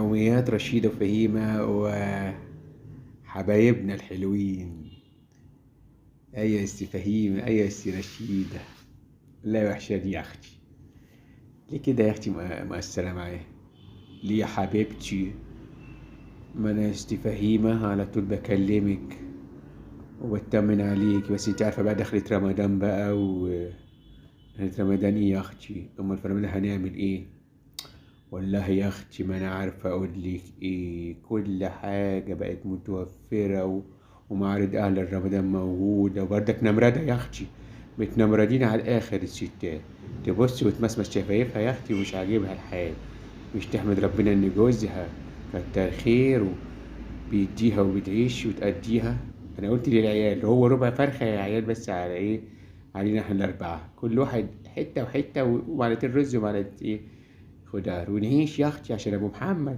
يوميات رشيدة وفهيمة وحبايبنا الحلوين. أيوة يا ستي فهيمة، أيوة يا ستي رشيدة، لا وحشاني يا أختي. ليه كده يا أختي مقصرة معايا؟ ليه يا حبيبتي؟ ما أنا يا ستي فهيمة على طول بكلمك وبطمن عليك، بس انت عارفة بقى دخلت رمضان بقى دخلت رمضان ايه يا أختي؟ أمال في رمضان هنعمل ايه؟ والله يا اختي ما انا عارفه اقول لك ايه، كل حاجة بقت متوفرة ومعارض اهل رمضان موجودة، وبردك نمرده يا اختي، متنمردين على الاخر الستات، تبص وتمسمس شفايفها يا اختي ومش عاجبها الحال، مش تحمد ربنا ان جوزها كتر خيره بيديها وبتعيش وتأديها. انا قلت للعيال هو ربع فرخة يا عيال، بس على ايه؟ علينا احنا الاربعة، كل واحد حتة وحتة ومعلقتين رز ومعلقة ايه خضار، ونعيش يا اختي عشان ابو محمد.